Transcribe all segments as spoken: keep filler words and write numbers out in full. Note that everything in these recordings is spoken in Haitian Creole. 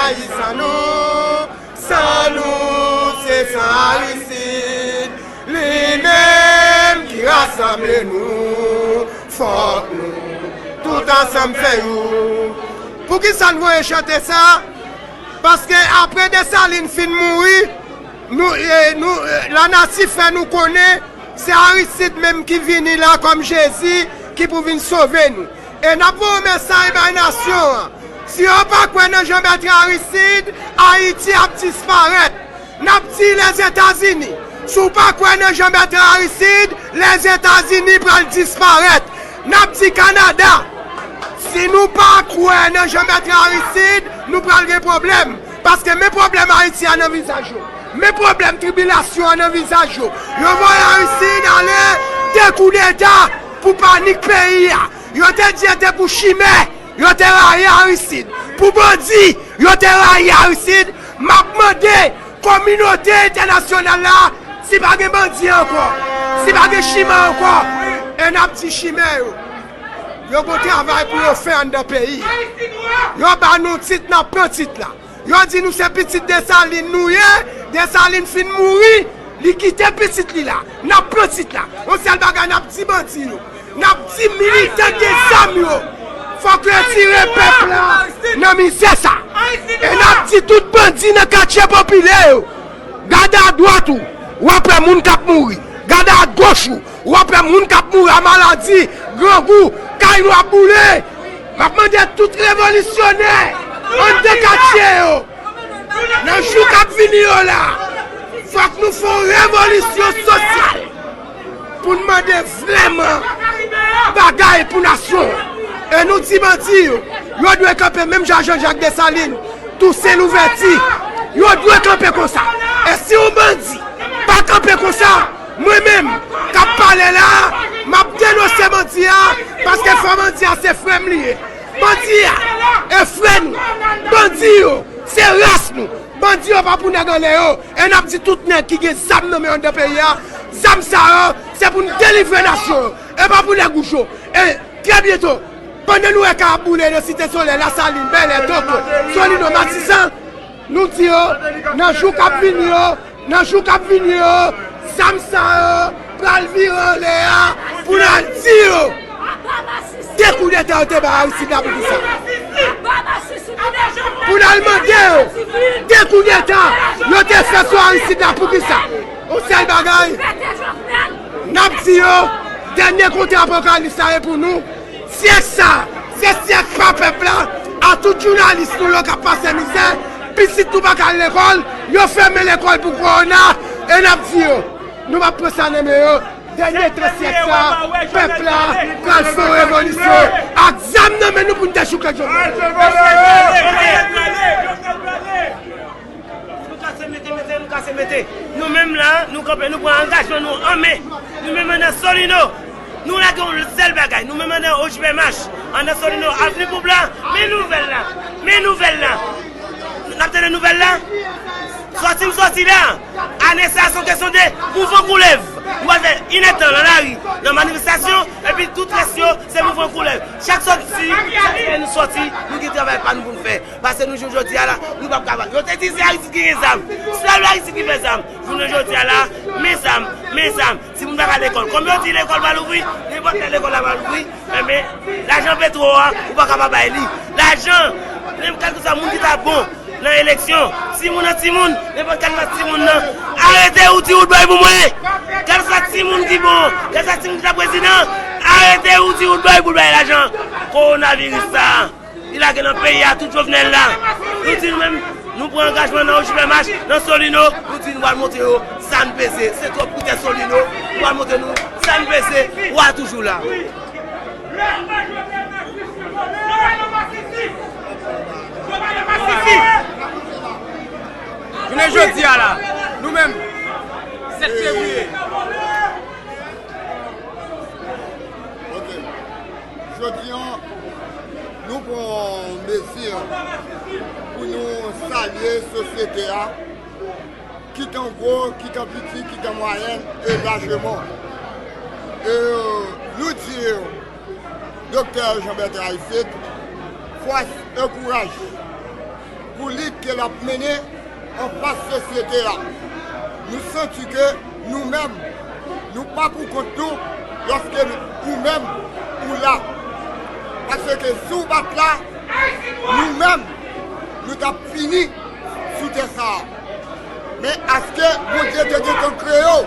San nou, san nou, se san Aristide, li menm ki rasanble nou. Fòk nou tout ansanm fè youn. Poukisa n voye chante sa? Paske apre Desalin fin mouri, nou, e, nou, e, lanati fè nou konnen se Aristide menm ki vini la kòm Jezi ki pou vin sove nou. E n ap voye yon mesaj bay nasyon an. Si yo pa kwè nan Jean Bertrand Aristide, Ayiti ap disparèt. N ap di Lèzetazini, si w pa kwè nan Jean Bertrand Aristide, Lèzetazini pral disparèt. N ap di Kanada, si nou pa kwè nan Jean Bertrand Aristide, nou pral gen pwoblèm. Paske men pwoblèm Ayiti a nan vizaj yo. Men pwoblèm tribilasyon an nan vizaj yo. Yo voye Aristide ale de koudeta pou panik peyi a. Yo te di e te pou chimè, yo te rayi Aristide. Pou bandi, yo te rayi Aristide. M ap mande kominote entènasyonal la, si pa gen bandi ankò, si pa gen chimè ankò, e n ap di chimè yo, yo gon travay pou yo fè anndan peyi a. Yo ba nou tit, n ap pran tit la. Yo di nou se pitit Desalin nou ye, Desalin fin mouri, li kite pitit li la. N ap pran tit la. Yon sèl bagay n ap di bandi yo, n ap di militan gen zam yo, fòk yo retire pèp la nan mizè sa. E n ap di tout bandi nan katye popilè yo, gade adwat ou, w ap wè moun k ap mouri. Gade agoch ou, w ap wè moun k ap mouri a maladi, grangou, kay nou ap boule. M ap mande tout revolisyonè anndan katye yo, nan jou k ap vini yo la, fòk nou fè yon revolisyon sosyal pou n mande vrèman bagay pou nasyon an. E nou di bandi yo, yo dwe kanpe menm jan Jean Jacques Dessalines, Toussaint Louverture, yo dwe kanpe konsa. E si yon bandi pa kanpe konsa, mwen menm k ap pale la, m ap denonse bandi a, paske fò bandi a se frè m li ye. Bandi a e frè nou. Bandi yo se ras nou. Bandi yo pa pou nèg anlè yo. E n ap di tout nèg ki gen zam nan men yo anndan peyi a, zam sa yo, se pou n delivre nasyon yo. E pa pou nèg wouj yo. E trè byento, pandan nou wè kay ap boule nan Site Solèy, Lasalin, Bèlè, Toko, Solino, Matisan, nou di yo, nan jou k ap vini yo, nan jou k ap vini yo, zam sa yo pral vire anlè a pou n al di yo, de koudeta yo te bay Aristide la poukisa? Pou n al mande yo, de koudeta yo te fè sou Aristide la poukisa? Yon sèl bagay n ap di yo, dènye konte apokalips la e pou nou. Syèk sa, se syèk pa pèp la, a tout jounalis nou yo k ap pase mizè, pitit nou pa ka al lekòl, yo fèmen lekòl pou kowona, e n ap di yo, nou p ap pran sa nan men yo. Dènye tan syèk sa, pèp la pral fè yon revolisyon ak zam nan men nou pou n dechouke Jovenel. Nou kase mete, mete, nou kase mete. Nou menm la, nou kanpe, nou pran angajman nou an men. Nou menm anndan Solino, nou lage yon sèl bagay. Nou menm anndan O J P M H, anndan Solino, Avni Poupla, men nouvèl la, men nouvèl la. N ap tande nouvèl la. Sòti m sòti la. Ane sa a se yon kesyon de mouvman koulèv. Nou pral fè inèdtan nan lari, nan manifestasyon, epi tout rès yo se mouvman koulèv. Chak sòti, chak lè nou sòti, nou gen travay pa nou pou n fè. Paske nou jwenn jodi a la, nou p ap kapab. Yo te di se Aristide ki gen zam. Se Aristide ki fè zam. Jounen jodi a la, men zam, men zam. Timoun pa ka lekòl. Kòm yo di lekòl pa louvri, nenpòt lè lekòl la pa louvri, enben, lajan petwo a, ou pa ka pa bay li. Lajan, menm kèlkeswa moun ki ta bon nan eleksyon, timoun an timoun, nenpòt kèlkeswa timoun nan, arete Woody Woodboy pou mwen. Kèlkeswa timoun ki bon, kèlkeswa timoun ki ta prezidan, arete Woody Woodboy pou l bay lajan. Kowonaviris sa a, li lage nan peyi a, tout Jovenel la. Nou di nou menm, nou pran angajman nan O J P M H, nan Solino, nou di nou pral montre yo sa n peze. Se twòp koutè Solino, nou pral montre nou sa n peze, wa toujou la. Jounen jodi a la, nou menm, sèt fevriye. Ok. Jodi a, nou pran mezi pou nou salye sosyete a, kit an gwo, kit an piti, kit an mwayèn, e lajman. E nou di Doktè Jean Bertrand Aristide, fòs e kouraj. pou lit ke l ap mennen anfas sosyete a. Nou santi ke nou menm, nou pa pou kont nou lòske ou menm ou la. Paske si w pa t la, nou menm, nou t ap fini sou tè sa a. Men èske Bondye te gentan kreye w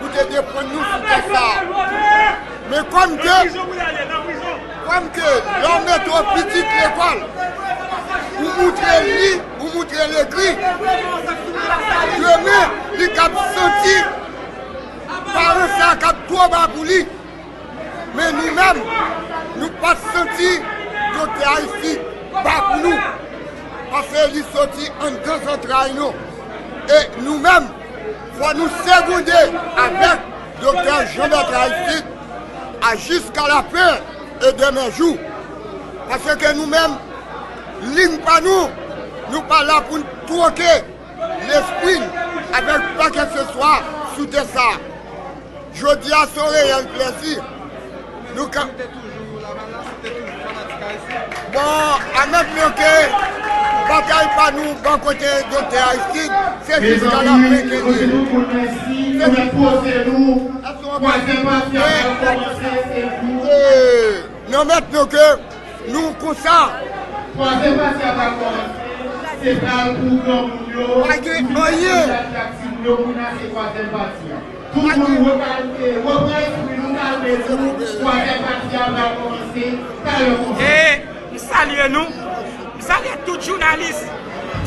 pou te defann nou sou tè sa a? Men kòm ke, kòm ke lè w mete w pitit lekòl, ou moutre l li, ou moutre l ekri, demen, li kab santi paran sa a kab twò ba pou li. Men nou menm, nou pa t santi Doktè Aristide ba pou nou, paske li soti anndan zantray nou. E nou menm, fò nou segonde avèk Doktè Jean Bertrand Aristide a jiska lafen e dèmen jou. Paske nou menm, liy pa nou, nou pa la pou n twoke lespri n avèk pa kèlkeswa sou tè sa a. Jodi a se yon reyèl plèzi. Nou ka... Bon, ann admèt ke batay pa nou bò kote Doktè Aristide, se jiska lafen ke li ye. Se... Nan mèt nou ke nou konsa. Twazyèm pati a pral kòmanse. Se pral pou granmoun yo, pa gen anyen. Pou timoun yo, kounye a se twazyèm pati a. Tout moun rekalme, repran espri nou, kalme nou. Twazyèm pati a pral kòmanse talè konsa. E m salye nou, m salye tout jounalis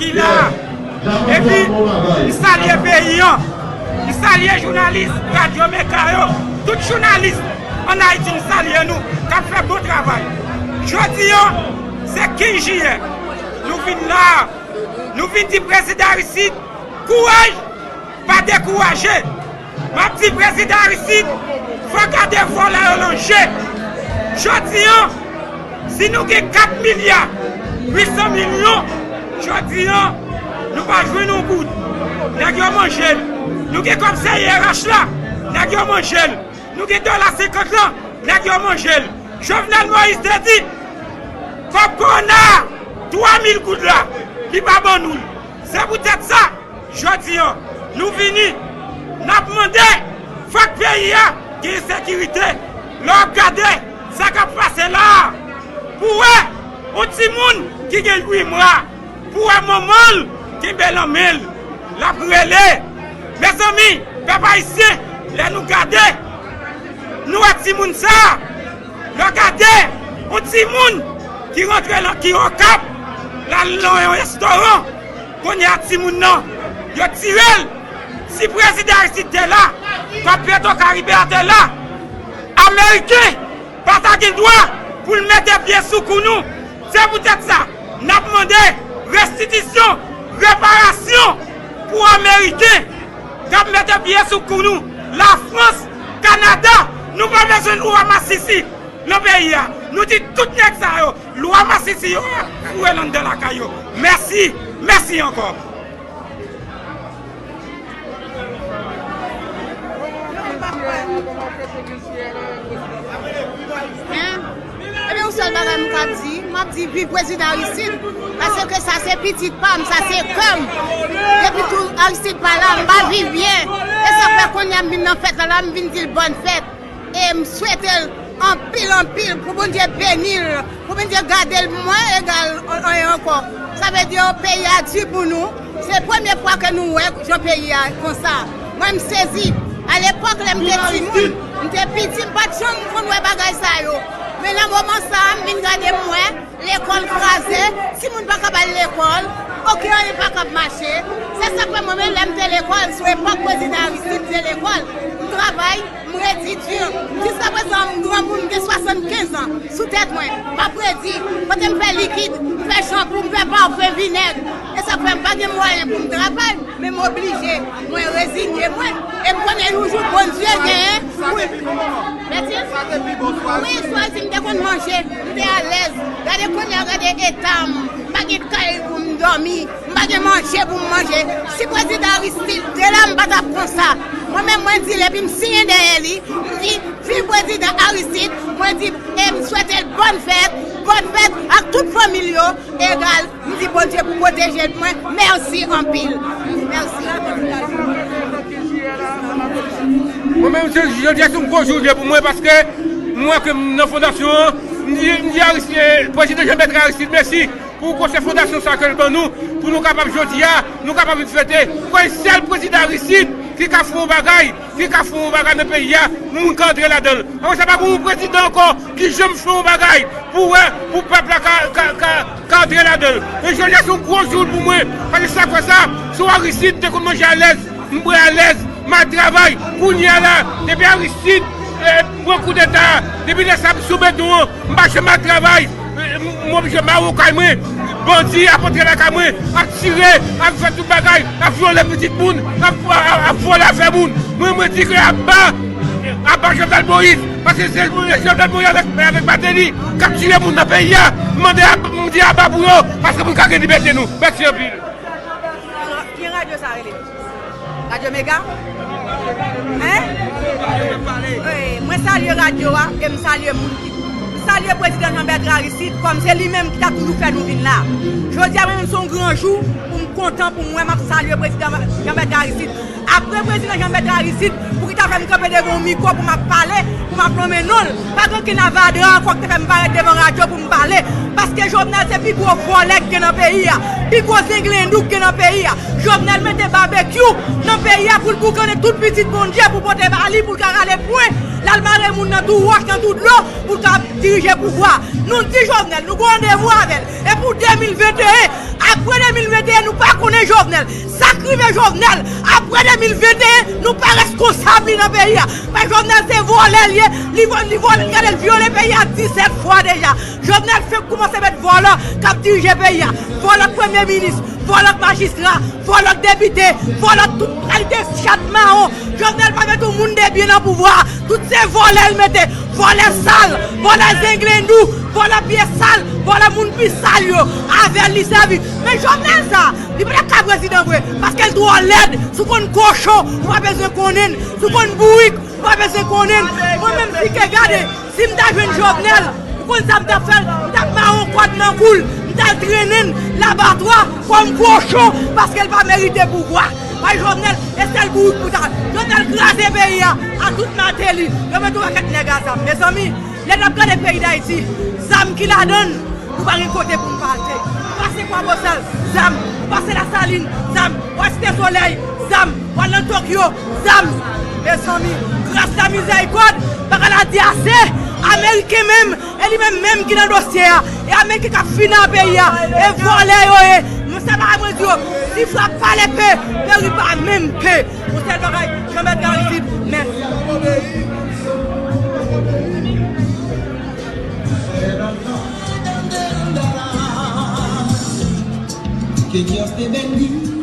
ki la. Epi, m salye peyi an. M salye jounalis Radyo Mega yo. Tout jounalis ann Ayiti, m salye nou, k ap fè bon travay. Jodi an, se kenz jiyè. Nou vin la a. Nou vin di Prezidan Aristide, kouraj, pa dekouraje. M ap di Prezidan Aristide, fò gade vòlè yo nan je. Jodi an, si nou gen kat milya uit san milyon, jodi an, nou pa jwenn yon goud. Nèg yo manje l. Nou gen kòb C I R H la, nèg yo manje l. Nou gen dola senkant lan, nèg yo manje l. Jovenel Moïse te di, kòb kowona a, twa mil goud la, li pa ban nou l. Se poutèt sa, jodi an, nou vini, n ap mande, fòk peyi a gen sekirite. Lè w ap gade sa k ap pase la a, pou wè yon timoun ki gen uit mwa, pou wè manman l kenbe nan men l, l ap rele. Mezanmi, pèp ayisyen, lè nou gade, nou wè timoun sa a, lè w gade yon timoun ki rantre nan, ki Okap, l al nan yon restoran, kounye a timoun nan, yo tire l. Si Prezidan Aristide te la, kòb Petro Caribe a te la, Ameriken pa ta gen dwa pou l mete pye sou kou nou. Se poutèt sa, n ap mande restitisyon, reparasyon pou Ameriken k ap mete pye sou kou nou. Lafrans, Kanada, nou pa bezwen lwa masisi nan peyi a. Nou di tout nèg sa yo, lwa masisi yo a foure l anndan lakay yo. Mèsi, mèsi ankò. Hein? Ebyen, yon sèl bagay m ka di, m ap di viv Prezidan Aristide, paske sa se pitit pa m, sa se kè m. Depi tou Aristide pa la, m pa viv byen. E sa fè kounye a m vin nan fèt la, la m vin di l bòn fèt. E m swete l anpil, anpil, pou Bondye beni l, pou Bondye gade l mwen egal anyen ankò. Sa vle di, peyi a di pou nou, se premye fwa ke nou wè jan peyi a konsa. Mwen, m sezi. Alepòk, lè m te timoun, m te piti, m pa t janm konn wè bagay sa yo. Men nan moman sa a, m vin gade, m wè, lekòl kraze, timoun pa kab al lekòl, okenn anyen pa kab mache. Se sa k fè mwen menm, lè m te lekòl, sou epòk Prezidan Aristide, m te lekòl, m travay, m redi di. Jiskaprezan, m granmoun, m gen swasannkenz an sou tèt mwen. M ap redi, kote m fè likid, m fè chanpou, m fè pafen, vinèg. E sa k fè m pa gen mwayen pou m travay. Men m oblije, mwen rezinye mwen, e m konnen yon jou Bondye genyen pou l. Mèsi. Wi, swa si m te konn manje, m te alèz. Gade kounye a, gade eta m. M pa gen kay pou m dòmi, m pa gen manje pou m manje. Si Prezidan Aristide te la, m pa t ap konsa. Mwen menm, mwen di l epi m siyen dèyè li, m di, viv Prezidan Aristide, mwen di, e m swete l bòn fèt. Bòn fèt ak tout fanmi l yo egal. M di Bondye pou pwoteje mwen. Mèsi anpil. Mèsi. Mwen menm, se, jodi a se yon gwo jou l ye pou mwen paske m wè ke m nan fondasyon an, m di, m di Aristide, prezidan Jean Bertrand Aristide, mèsi pou konsèy fondasyon sa ke l ban nou, pou nou kapab jodi a, nou kapab vin fete. Kwè sèl prezidan Aristide ki ka fè yon bagay, ki ka fè yon bagay nan peyi a, moun ka antre ladan l. Apre sa, pa gen yon prezidan ankò ki janm fè yon bagay pou wè, pou pèp la ka, ka, ka, ka antre ladan l. E jodi a se yon gwo jou pou mwen, paske sa k fè sa, se yon Aristide te konn manje alèz, m bwè alèz, m al travay. Kounye a la, depi Aristide, eh, pran koudeta, depi lè sa m sou beton an, m pa janm al travay. Eh, m, m oblije mawon kay mwen. Bandi ap antre lakay mwen, ap tire, ap fè tout bagay, ap vyole pitit moun, ap, ap, ap vòlè afè moun. Mwen, mwen di ke aba, aba Jovenel Moïse, paske se Jovenel Moïse avèk, avèk Martelly k ap tire moun nan peyi a. M mande, m di aba pou yo, paske pou n ka gen libète nou. Mèsi anpil. Ki radyo sa rele? Radyo Mega? Hein? Wi, mwen salye radyo a e m salye moun ki, m salye prezidan Jean Bertrand Aristide kòm se li menm ki ta toujou fè nou vin la. Jodi a mwen menm se yon gran jou pou m kontan pou m wè m ap salye prezidan Jean Bertrand Aristide. Apre prezidan Jean Bertrand Aristide, pou ki ta fè m kanpe devan yon mikwo pou m ap pale, pou m ap lonmen non l. Pa gen okenn avadra ankò ki te fè m parèt devan radyo pou m pale. Paske Jovenel se pi gwo vòlè k gen nan peyi a, pi gwo zenglendou k gen nan peyi a. Jovenel mete babekyou nan peyi a pou l boukannen tout pitit Bondye pou pote ba li pou l ka rale pwen. L al mare moun nan tou wòch, nan tou dlo pou l ka dirije pouvwa. Nou di Jovenel, nou gen randevou avè l. E pou de mil venteyen, apre de mil venteyen, nou pa konnen Jovenel. Sa k rive Jovenel, apre de mil venteyen, nou pa reskonsab li nan peyi a. Paske Jovenel se vòlè l ye, li vò-, li vòlè, gade l vyole peyi a disèt fwa deja. Jovenel fenk kòmanse met vòlò k ap dirije peyi a. Vòlò k premye minis, vòlò k majistra, vòlò k depite, vòlò k tout kalite chat mawon. Jovenel pa met yon moun de byen nan pouvwa a. Tout se vòlè l mete. Vòlè sal, vòlè zenglendou, vòlè pye sal, vòlè moun pi sal yo. Avè l li sèvi. Men Jovenel sa, li pa t ap ka prezidan vre, paske l twò lèd. Si w konn kochon, ou pa bezwen konnen l. Si w konn bourik, ou pa bezwen konnen l. Mwen menm, si ke gade, si m ta jwenn Jovenel, ou konn sa m t ap fè l? M t ap mare yon kòd nan kou l, m t al trennen l labatwa kòm kochon, paske l pa merite pouvwa. Bay Jovenel, e sèl bourik pou ta. Jovenel kraze peyi a, a tout Martelly. Yo mete yon pakèt nèg a zam. Mezanmi, lè n ap gade peyi Dayiti, zam ki ladan l, nou pa gen kote pou n pase. Ou pase Kwabosal, zam. Ou pase Lasalin, zam. Ou al Site Solèy, zam. Ou al nan Tokyo, zam. Mezanmi, gras la mizèrikòd, bagay la di ase. Ameriken menm, e li menm menm ki nan dosye a. E Ameriken k ap fini ak peyi a. E vòlè yo ye. Men se bagay mwen di yo, si frap pa lepe, peri pa menm pe. Yon sèl bagay, Jean Bertrand Aristide, mèsi. Que Dios te bendiga.